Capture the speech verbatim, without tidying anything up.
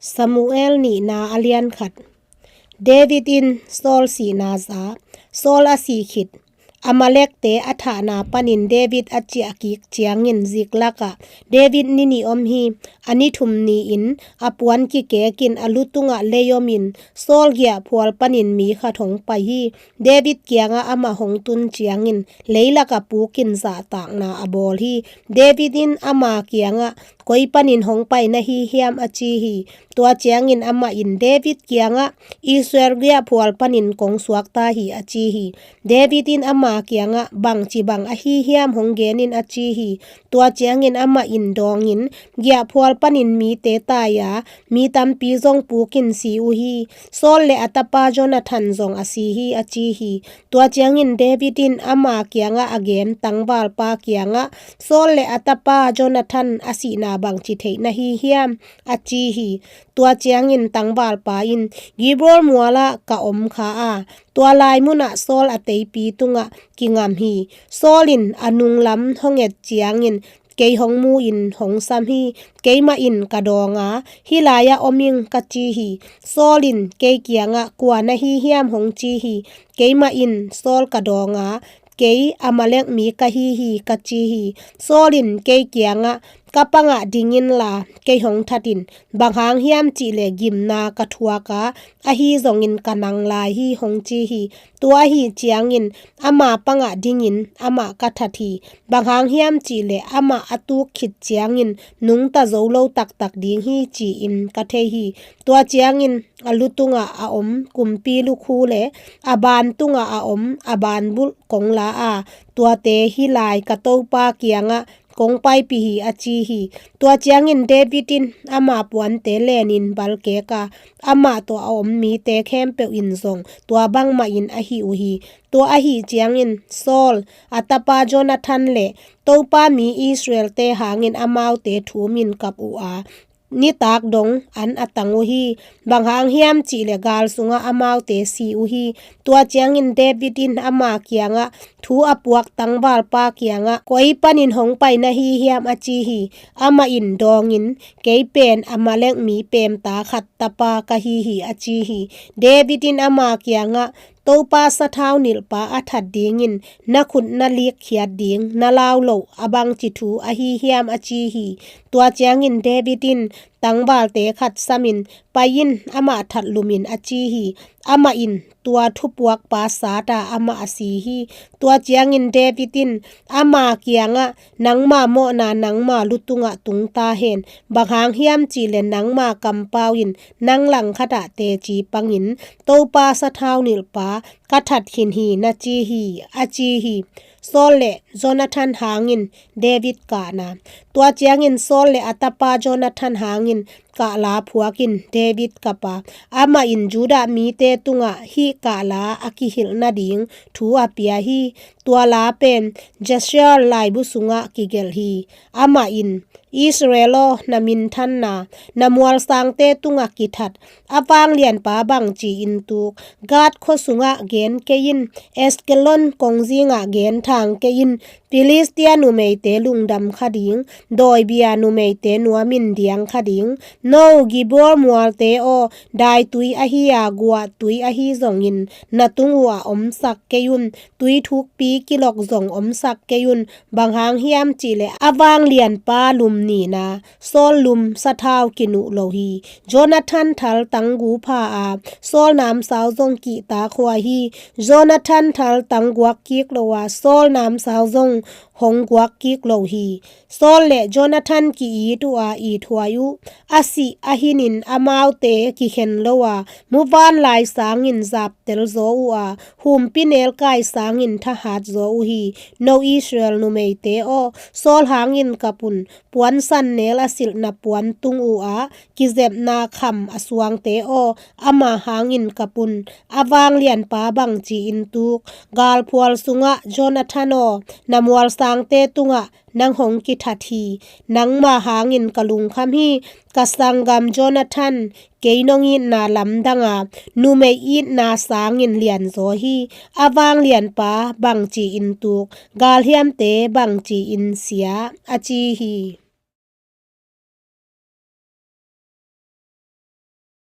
Samuel nihna a lian khat. David in Saul sihna za. Saul a sih khit, Amalekte a thahna panin David a ciahkik ciangin Ziklag ah David ni nih om hi. A ni thum ni-in a puan kikek in a lu tungah lei om in Saul giahphual panin mi khat hong pai hi. David kiangah amah hong tun ciangin leilak a puk in zahtakna a bawl hi. David in ama kiangah, "Koi panin hong pai na hi hiam?" a ci hi. Tua ciangin amah in David kiangah, "Israel giahphual panin kong suakta hi," a ci hi. David in ama kiangah, "Bangci bang ahi hiam hong gen in," a ci hi. Tua ciangin amah in dawngin, "Giahphual panin mite tai a, mi tampi zong puk in si uh hi. Saul le a tapa Jonathan zong a si hi," a ci hi. Tua ciangin David in ama kiangah a gen tangvalpa kiangah, "Saul le a tapa Jonathan a sihna bangci theih na hi hiam?" a ci hi. Tua ciangin tangvalpa in, "Gilboa mualah ka om kha a, tua lai munah Saul a teipi tungah kingam hi. Saul in a nunglam hong et ciangin kei hong mu in hong sam hi. Keimah in ka dawng a, 'Hih lai-ah om ing,' ka ci hi. Saul in kei kiangah, 'Kua na hi hiam?' hong ci hi. Keimah in Saul ka dawng a, 'Kei Amalek mi ka hi hi,' ka ci hi. Saul in kei kiangah, 'Ka pangah ding inla kei hong that in. Bang hang hiam cihleh gimna ka thuak a, ahi zongin ka nang lai hi,' hong ci hi. Tua ahi ciangin ama pangah dingin amah ka that hi. Bang hang hiam cihleh amah a tuk khit ciangin nungta zo lo taktak ding hi, ci-in ka thei hi. Tua ciangin a lu tungah a om kumpi lukhu le a ban tungah a om a banbulh kong la a, tuate hih lai ka topa kiangah kong paipih hi," a ci hi. Tua ciangin David in ama puante lenin balkek a, amah tawh a om mite khempeuh in zong tua bangmah in a hih uh hi. Tua ahi ciangin Saul, a tapa Jonathan le Topa mi Israelte hangin amaute thumin kap uh a, nitak dong an a tang uh hi. Bang hang hiam cihleh gal sungah amaute si uh hi. Tua ciangin David in ama kiangah, thu a puak tangvalpa kiangah, "Koi panin hong pai na hi hiam?" a ci hi. Amah in dawngin, "Kei pen Amalek mi pemta khat tapa ka hi hi," a ci hi. David in ama kiangah, "Topa sathau nilhpa a that dingin na khut na likkhiat ding na lau loh a bangci thu ahi hiam?" a ci hi. Tua ciangin David in tangvalte khat samin, "Pai in, amah that lum in," a ci hi. Amah in tua thupuakpa sat a amah a si hi. Tua ciangin David in ama kiangah, "Nangma mawhna nangma lu tungah tung ta hen. Bang hang hiam cihleh nangma kampau in nang langkhat ah teci pangin Topa sathau nilhpa ka that khin hi na ci hi," a ci hi. Saul le Jonathan hangin David kahna. Tua ciangin Saul le a tapa Jonathan hangin kahla phuakin David kap a, amah in Judah mite tungah hih kahla a kihilh nading thu a pia hi. Tua la pen Jasher laibu sungah kigelh hi. Amah in, "Israel aw, na minthanna, na mualsangte tungah kithat a vanglianpa bangci-in tuk? Gath khua sungah gen kei in, Ashkelon kongzingah genthang kei in, Filistia numeite lungdam kha ding, dawibia numeite nuamin diang kha ding. No Gilboa mualte aw, daitui ahi a guahtui ahi zongin na tung uhah omsak kei un, tui thukpi kilok zong omsak kei un. Bang hang hiam cihleh a vanglianpa lum nihna, Saul lum sathau kinuh lo hi." Jonathan thal tanggu pha a, Saul namsau zong kihta khua hi. Jonathan thal tangguak kik lo a, Saul namsau zong hong guak kik lo hi. Saul le Jonathan ki-it uh a, ithuai uh. A sih a hinin amaute kikhen lo a, muvanlai sangin zaptel zaw uh a, humpinelkai sangin thahat zaw uh hi. No Israel numeite aw, Saul hangin kap un. Puansan nel a silhna puan tung uh a, kizepna kham a suangte aw, ama hangin kap un. A vanglianpa bangci-in tuk? Galphual sungah, Jonathan aw, na mualsangte tungah nang hong kithat hi. Nangma hangin ka lungkham hi. Ka sanggam Jonathan, kei nong itna lamdang a, numei itna sangin lianzaw hi. A vanglianpa bangci-in tuk? Galhiamte bangci-in sia? a ci hi.